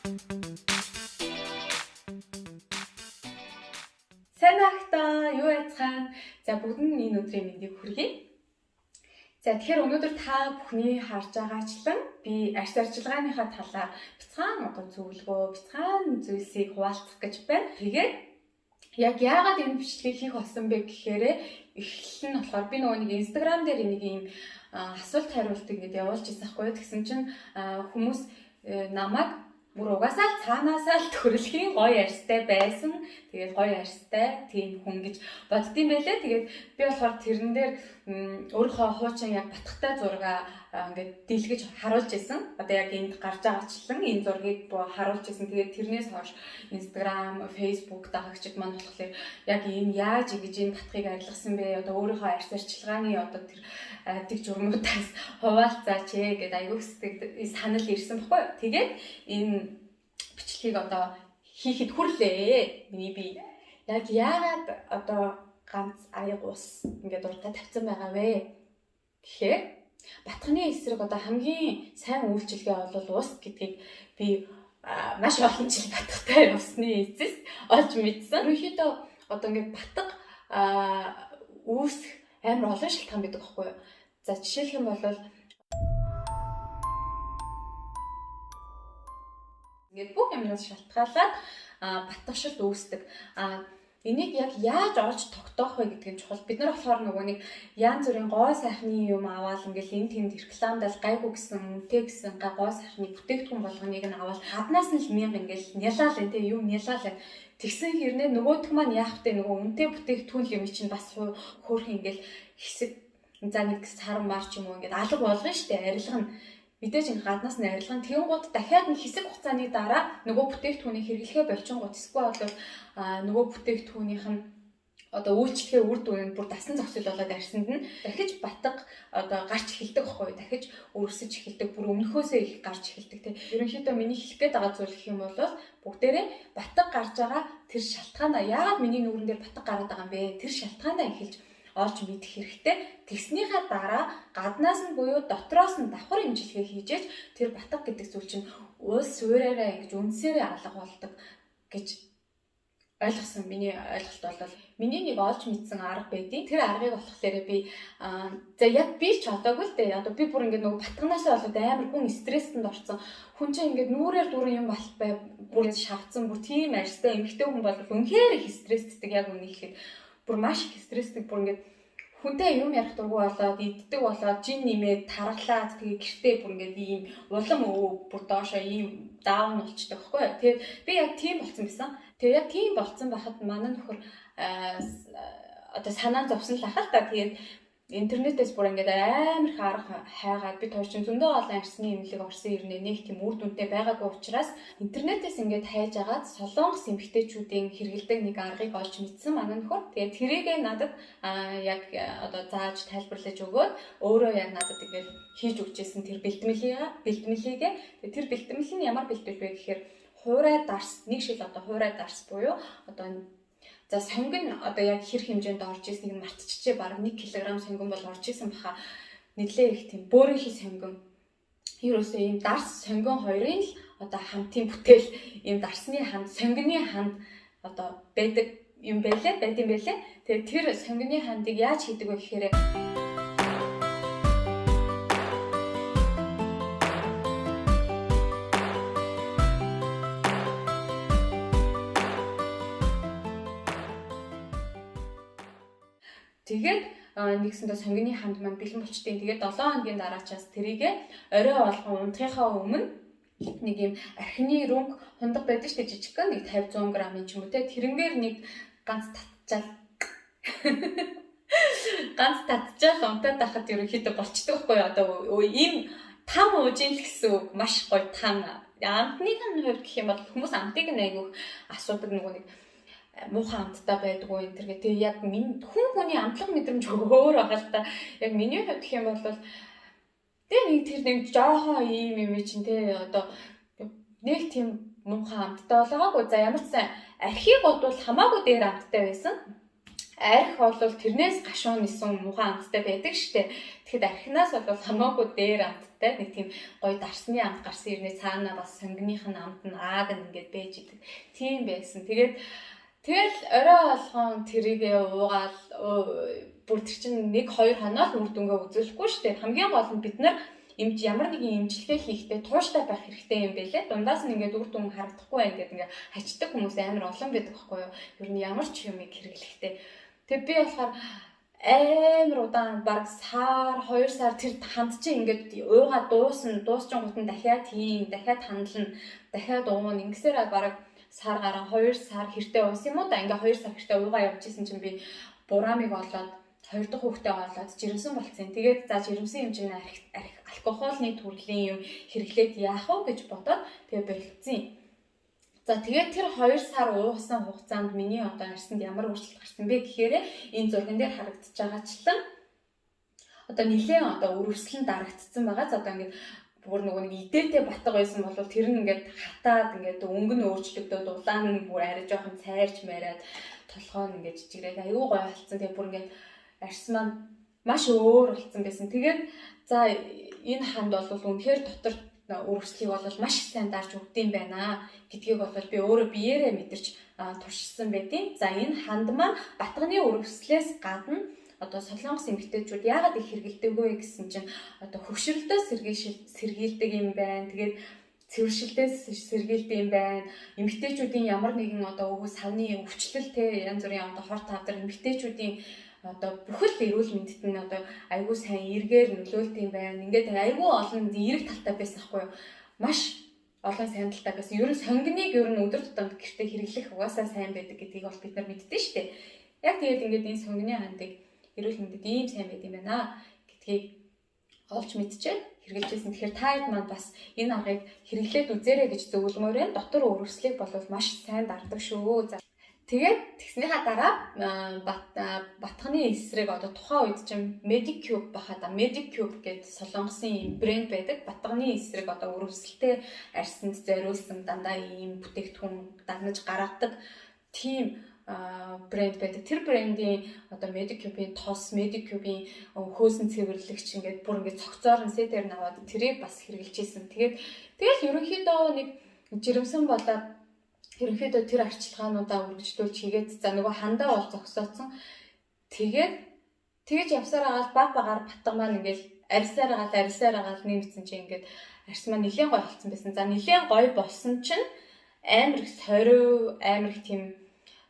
Сайн ахта юу яцгаан. За бүгд нь энэ өдрийн мэндийг хүргэе. За тэгэхээр өнөөдөр та бүхний харж байгаачлан би арьс арчилгааныхаа талаар бяцхан одоо зөвлөгөө, бяцхан зүйлсийг хуваалцах гэж байна. Тэгээд яг яагаад энэ бичлэгийг хийх болсон бэ гэхээр эхлэл нь болохоор би нөгөө нэг Instagram дээр нэг ийм асуулт хариулт ингэж явуулж ирсэн хгүй. Тэгсэн чинь хүмүүс намайг бүр угаасаа л цаанаасаа л төрөлхийн гоё арьстай байсан. Тэгээд гоё арьстай тийм хүн гэж боддсон байлээ. Тэгээд би болохоор тэрэн дээр өөрийнхөө хуучин яг батхтай зургаа ингээд дэлгэж харуулж исэн. Одоо яг энд гарч байгаачлан энэ зургийг харуулж исэн. Тэгээд тэрнээс хойш Instagram, Facebook дагагчид маань болохоор яг энэ яаж ингэж энэ батхыг арилгасан бэ? Одоо өөрийнхөө арьс арчилгааны одоо тэр дэг журмуудаас хуваалцаач ээ гэдээ аягүй сэтгэл санал ирсэн баггүй. Тэгээд энэ бичлэгийг одоо хийхэд хүрлээ. Миний би яг яагаад одоо ганц аяг ус ингээд уртаа тавьсан байгаа вэ гэхээр батхны эсрэг одоо хамгийн сайн үйлчилгээ бол ус гэдгийг би маш олон жил батхтай явсны эцэс олж мэдсэн. Ерөнхийдөө одоо ингээд батга үүсэх амар олон шалтгаан байдаг байхгүй юу? За жишээлх юм бол ингээд бүх юмнаас шалтгаалаад батгшилт үүсдэг. Энийг яг яаж олж тогтоох вэ гэдэг нь чухал. Бид нар болохоор нөгөө нэг янз бүрийн гоо сайхны юм аваад ингээл энэ тэнд рекламдал гайгүй гэсэн, үнэтэй гэсэн гоо сайхны бүтээгдэхүүн болгоныг нь аваад гаднаас нь л мянга ингээл нялаал энэ юм нялаал. Тэгсэн хэрнээ нөгөөх маань яах вэ, нөгөө үнэтэй бүтээгдэхүүн юм чинь бас хөөрхөн ингээл хэсэг за нэг сар мар ч юм уу ингээд алга болгоно штэ, арилгана. Мэдээж ингээ гаднаас нь арилган тэгэнгუთ дахиад нэг хэсэг хугацааны дараа нөгөө бүтээгдэхүүнийг хэрэглэхээ болчингууд эсвэл бол нөгөө бүтээгдэхүүнийх нь одоо үйлчлэгээ үр дүн нь бүр дасан зохицол болоод арьсанд нь дахиж батга одоо гарч эхэлдэг байхгүй, дахиж өрсөж эхэлдэг, бүр өмнөхөөсөө их гарч эхэлдэг тий. Ерөнхийдөө миний хэлэх гээд байгаа зүйл гэх юм бол бүгдээрээ батга гарч байгаа тэр шалтгаанаа, яагаад миний нүүрэн дээр батга гараад байгаа юм бэ? Тэр шалтгаанаа эхэлж олж мэдэх хэрэгтэй. Тэгснийхаа дараа гаднаас нь буюу дотроос нь давхар имчилгээ хийжээж тэр батга гэдэг зүйл чинь уул суураараа ингэж үндсээрээ алга болдог гэж ойлгосон. Миний ойлголт бол миний нэг олж мэдсэн арга байдیں۔ Тэр аргыг болохоор би за яг би ч одоогүй л дээ. Одоо би бүр ингэ нөгөө батганаасаа болоод амар гүн стрессэнд орсон. Хүн чинь ингэ нүрээр дүүрэн юм болт бай, бүр шавцсан, бүр тийм арьстай эмэгтэй хүн бол үнэхээр их стресстэй, яг үнэ хэлэхэд бүр маш их стресстэй, бүр ингэ хүнтэй юм ярих дургүй болоод, иддэг болоод, жин нэмээд таргалаад, тэгээ гэртээ бүр ингээд ийм улам өвөө бүр доошоо ийм даун болчдөг байхгүй юу. Тэгээд би яг тийм болцсон байсан. Тэгээ яг тийм болцсон байхад манай нөхөр одоо санаа зовсон л ах л та. Тэгээд интернетээс бүр ингээд амар их арга хайгаад, бид хоёр чинь зөндөө олон арьсны эмнэлэг орсон ирнэ, нэг тийм үр дүнтэй байгаагүй учраас интернетээс ингээд хайж агаад солонгос эмэгтэйчүүдийн хэрэглэдэг нэг аргыг олж мэдсэн манай нөхөр. Тэгээд тэрийгээ надад яг одоо зааж тайлбарлаж өгөөд өөрөө яг надад ингээд хийж өгчээсэн тэр бэлтгэлийгээ. Тэр бэлтгэл нь ямар бэлтгэл вэ гэхээр хуурай дарс, нэг шил одоо хуурай дарс буюу одоо за сонгон одоо яг хэр хэмжээнд орж ирснийг нь мартчихжээ, бараг 1 кг сонгон бол орж исэн баха. Нэлээ их тийм бөөрийнхий сонгон. Ерөөсөө ийм дарс сонгон хоёрын л одоо хамтын бүтээл, ийм дарсны ханд, сонгоны ханд одоо байдаг юм байлээ, байд юм байлээ. Тэгээ тэр сонгоны хандыг яаж хийдэг вэ гэхээр тэгээд нэгсэндээ сонгоны ханд маань бэлэн болчтой. Тэгээд 7 хоногийн дараачаас тэрийгэ орой болгон унтахынхаа өмнө нэг юм архины рүнг хундаг байдаг шүү дээ, жижигхэн нэг 50 100 грамын ч юм уу те, тэрнгээр нэг ганц татчаал ганц татчаал унтаад байхад ерөнхийдөө болчдөг байхгүй юу. Одоо ийм там уужин л гэсэн үг, маш гоё там. Амтны нь хувьд гэх юм бол хүмүүс амтыг нь айгүйх асуудаг, нөгөө нэг муухай амттай байдгүй энэ төр гэ. Тэгээ яг минь хүн хүний амтлах мэдрэмж өөр байгаа л та. Яг миний хувьд гэх юм бол тэгээ нэг тэр нэг жоохон ийм юм чинь те, одоо нэг тийм муухай амттай болгоогүй. За ямар ч сан архийг бодвол хамаагүй дээр амттай байсан. Арх бол тэрнээс гашуун нисэн муухай амттай байдаг штэ. Тэгэхэд архинаас бол хамаагүй дээр амттай нэг тийм гоё дарсны амт гарсан ирнэ, цаана бас сонгиных нь амт нь ааг нь ингээд байж идэг. Тийм байсан. Тэгээд тэгэл орой болгон тэрийгээ уугаал бүр тэр чинь 1-2 хоноо л үр дүнгээ үзүүлэхгүй штэ. Хамгийн гол нь бид нар эмч ямар нэгэн эмчилгээ хийхдээ тууштай байх хэрэгтэй юм байлээ. Дундаас нь ингээд үр дүн харагдахгүй байх гэдэг ингээд хачдаг хүмүүс амар олон байдаг байхгүй юу? Ер нь ямар ч юмыг хэрэглэхдээ. Тэгээ би болохоор амар удаан баг сар 2 сар тэр ханд чинь ингээд уугаа дуусна, дуусчингууд нь дахиад хийн, дахиад хандлана, дахиад уuna. Ингэсээр баг сар гарan 2 сар хэртэ уусан юм уу да. Ингээ 2 сар хэртэ уугаа явж исэн чинь би бурамыг олоод 2 дахь хүүхдээ олоод жирэмсэн болцсон. Тэгээд за жирэмсэн юм чинь алкоголны төрлийн юм хэрэглээд яах вэ гэж бодоод тэгээ болцсон. За тэгээд тэр 2 сар уусан хугацаанд миний одоо арьсанд ямар өөрчлөлт гарсан бэ гэхээр энэ зурган дээр харагдаж байгаачлан одоо нэлээд одоо өрөвсөл нь дарагдсан байгаа. За одоо ингээд бүр нөгөө нэг идээтэй батга байсан бол тэр нь ингээд хатаад ингээд өнгө нь өөрчлөгдөөд улаан нь бүр арай жоохон цайрч майраад толгой нь ингээд жижигрээд аюу гоё болцсон. Тэгээд бүр ингээд арьс маань маш өөр болцсон байсан. Тэгээд за энэ ханд бол үнэхээр дотор өрөвслийг бол маш сайн дарж өгдөм байна гэдгийг бол би өөрөө биеэрээ мэдэрч туршсан байдیں۔ За энэ ханд маань батганы өрөвслээс гадна одоо солонгос эмэгтэйчүүд яагаад их хэрэгэлдэг вэ гэсэн чинь одоо хөгшрөлтөөс сэргийлдэг юм байна. Тэгээд цэвэршилтээс сэргийлдэг юм байна. Эмэгтэйчүүдийн ямар нэгэн одоо өвөг савны өвчлөл те янз бүрийн одоо хор тавдар эмэгтэйчүүдийн одоо бүхэл эрүүл мэндэд нь одоо айгүй сайн эргээр нөлөөлт юм байна. Ингээд айгүй олон эерэг талтай байсан хгүй юу? Маш олон сайн талтай байсан. Ер нь сонгиныг ер нь өдөр тутамд гэртээ хэрэглэх угаасаа сайн байдаг гэдгийг бол бид нар мэддэн шүү дээ. Яг тэгээд ингээд энэ сонгины хандыг эрүүл мэндэд ийм сайн байд юм байна гэдгийг олж мэдчихэд хэрэгжилжсэн. Тэгэхээр та хэд маань бас энэ аргыг хэрэглээд үзээрэй гэж зөвлөмөр байна. Дотор өрөвслийг бол маш сайн дардаг шүү. За тэгээд тэгснийхаа дараа батганы эсрэг одоо тухайн үед чинь Medicube бахада Medicube гэдэг солонгосын юм брэнд байдаг. Батганы эсрэг одоо өрөвсөлтэй арьсанд зориулсан дандаа ийм бүтээгдэхүүн дагнаж гаргадаг тийм брэнд байдаг. Тэр брендийн одоо Medicube-ийн тос, Medicube-ийн хөөсөн цэвэрлэгч ингээд бүр ингээд цогцоор нь сетээр нь аваад тэрийг бас хэрэглэж исэн. Тэгээд тэгэл ерөнхийдөө нэг жирэмсэн болоод ерөнхийдөө тэр арчилгаануудаа үргэлжлүүлж хийгээд за нөгөө хандаа бол зогсооцсон. Тэгээд тэгэж явсаар агаал баг багаар батга маань ингээл арьсаар агаал нэмсэн чинь ингээд арьс маань нэлээд гоё болсон байсан. За нэлээд гоё болсон чинь амар их сориу, амар их тийм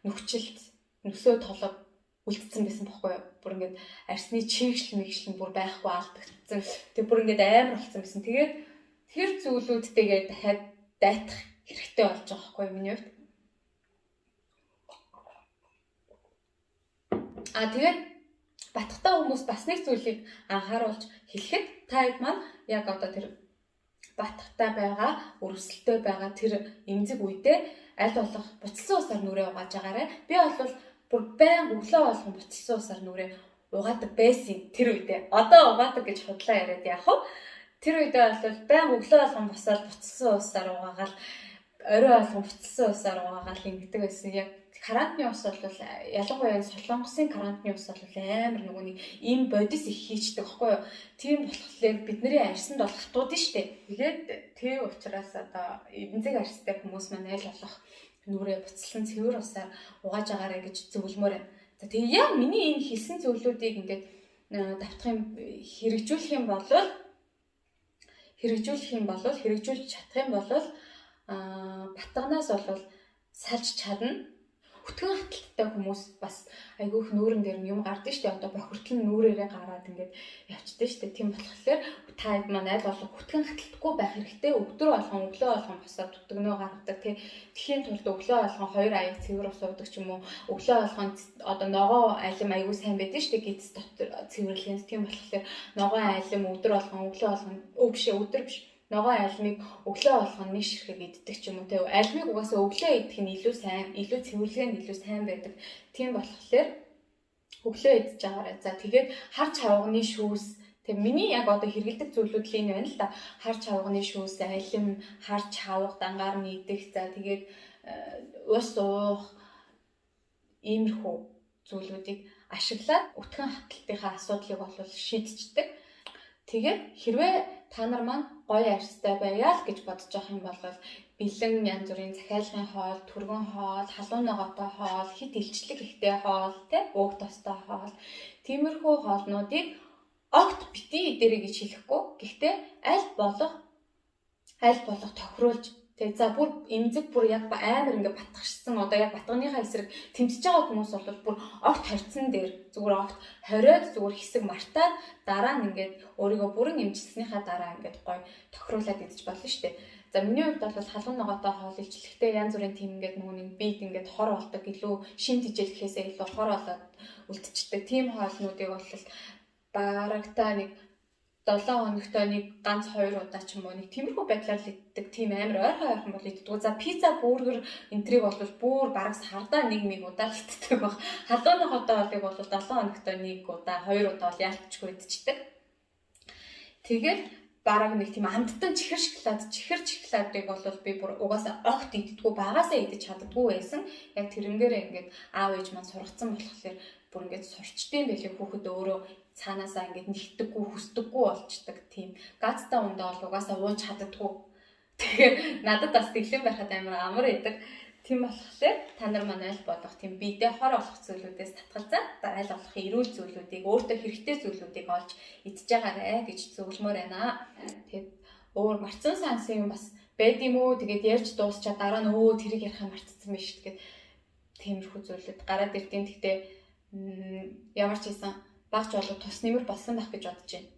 нүхжилт, нөсөө толгой үлдсэн байсан бохгүй юу? Бүр ингээд арьсны чийгшил мэгшил нь бүр байхгүй алдагдсан. Тэг бүр ингээд амар болсон байсан. Тэгээд тэр зүйлүүдтэйгээ дахиад дайтах хэрэгтэй болж байгаа байхгүй юу миний хувьд. А тэгээд батгтай хүмүүс бас нэг зүйлийг анхааруулж хэлэхэд та хэд маань яг одоо тэр батгтай байгаа, өрөвсөлтэй байгаа тэр эмзэг үедээ аль болох буцалсан усаар нүрээ угааж байгаарай. Би бол бүр байн өглөө болгон буцалсан усаар нүрээ угаадаг байсан тэр үедээ. Одоо угаадаг гэж худлаа яриад яах вэ? Тэр үедээ бол байн өглөө болгон босоод буцалсан усаар угаагаал орой болгон буцалсан усаар угаагаал ингэдэг байсан. Яг карантины ус бол ялангуяа солонгосын карантины ус бол амар нөгөө нэг им бодис их хийчдэг байхгүй юу? Тийм болохоор бидний арьсанд бол хатууд нь штэ. Тэгээд тэр учраас одоо эмзэг арьстай хүмүүс маань аль болох нүрээ буцалсан цэвэр усаар угааж агаарэ гэж зөвлөмөр байна. За тэгээ яг миний энэ хэлсэн зөвлөлүүдийг ингээд давтах юм хэрэгжүүлэх юм бол хэрэгжүүлж чадах юм бол батганаас бол салж чадна. Өтгөн хаталттай хүмүүс бас айгүй их нүүрэн дээр нь юм гардаг шүү дээ. Одоо бохирдол нь нүүрээрээ гараад ингээд явчихдээ шүү дээ. Тийм болохоор та хэд маань аль болох өтгөн хаталтгүй байх хэрэгтэй. Өдөр болгон өглөө болгон босоод зүтгэнөө гаргадаг тий. Тэхийн тулд өглөө болгон 2 аяг цэвэр ус уудаг ч юм уу. Өглөө болгон одоо ногоо алим айгүй сайн байдаг шүү дээ. Гэдэс дотор цэвэрлэгэнд. Тийм болохоор ногоо алим өдөр болгон өглөө болгон өдөр биш. Ногоон алимыг өглөө болгон нэг ширхэг иддэг ч юм уу те. Алимыг угаасаа өглөө идэх нь илүү сайн, илүү цэвэрлэгээ нь илүү сайн байдаг. Тийм болохоор өглөө идэж байгаарай. За тэгээд хар чавганы шүүс тэг миний яг одоо хэрэгэлдэг зүйлүүд л энэ байна л да. Хар чавганы шүүс, алим, хар чавга дангаар нь идэх. За тэгээд ус уух иймэрхүү зүйлүүдийг ашиглаад өтгөн хаталтынхаа асуудлыг бол шийдчихдэг. Тэгээд хэрвээ та нар маань гоё арьстай байя л гэж бодож байгаа юм бол бэлэн янз бүрийн захиалгын хоол, түргэн хоол, халуун ногоотой хоол, хит илчлэг ихтэй хоол, тэ ууг тостой хоол, тиймэрхүү хоолнуудыг огт бити идэрэй гэж хэлэхгүй. Гэхдээ аль болох тохируулж тэг за бүр эмзэг бүр яг амар ингээ батгшсан одоо яг батганыхаа эсрэг тэмцэж байгаа хүмүүс бол бүр огт хорцсон дээр зүгээр огт хориод зүгээр хэсэг мартаад дараа нь ингээд өөрийгөө бүрэн эмчилснийхаа дараа ингээд гой тохируулаад идэж болно шүү дээ. За миний хувьд бол халуун ногоотой хоол илчлэхдээ янз бүрийн тийм ингээд нөгөө нэг бид ингээд хор болдог илүү шин тижэл гэхээсээ илүү хор болоод үлдчихдэг. Тийм хоолнуудыг бол барагтаа нэг 7 хоногтой нэг ганц 2 удаа ч юм уу нэг тиймэрхүү байдлаар л иддэг. Тийм амар ойрхон ойрхон бол иддэг. За пицца, бургер энтриг бол бүр бараг сардаа нэг миг удаа л иддэг баг. Халуун ногоотой хоолыг бол 7 хоногтой нэг удаа, 2 удаа бол яалтчгүй идчихдэг. Тэгээд бараг нэг тийм амттан чихэр шоколад, чихэр шоколадыг бол би бүр угаасаа огт иддэггүй, багасаа идэж чаддаггүй байсан. Яг тэрнгээрээ ингээд аав ээж маань сургацсан болохоор бүр ингээд сурчдсан байлээ хүүхэд өөрөө цаанаасаа ингээд нэгтдэггүй, хүсдэггүй болчдөг тийм. Газтай ундаа бол угаасаа ууж чаддаггүй. Тэгэхээр надад бас тэглэн байхад амар амар идэг. Тийм болохоор та нар манай аль болох тийм биедээ хор олох зүйлүүдээс татгалзаад аль болох эрүүл зүйлүүдийг, өөртөө хэрэгтэй зүйлүүдийг олж идж байгаарэ гэж зөвлөмөр байна. Тэгээд өөр марцсан сансан юм бас байд юм уу? Тэгээд ярьж дуусчаа дараа нь өө тэрийг ярих мартцсан байж тэгээд тиймэрхүү зүйлүүд гараад ирдэм. Гэхдээ ямар ч байсан багч болов тус нэмэр болсон байх гэж бодож байна.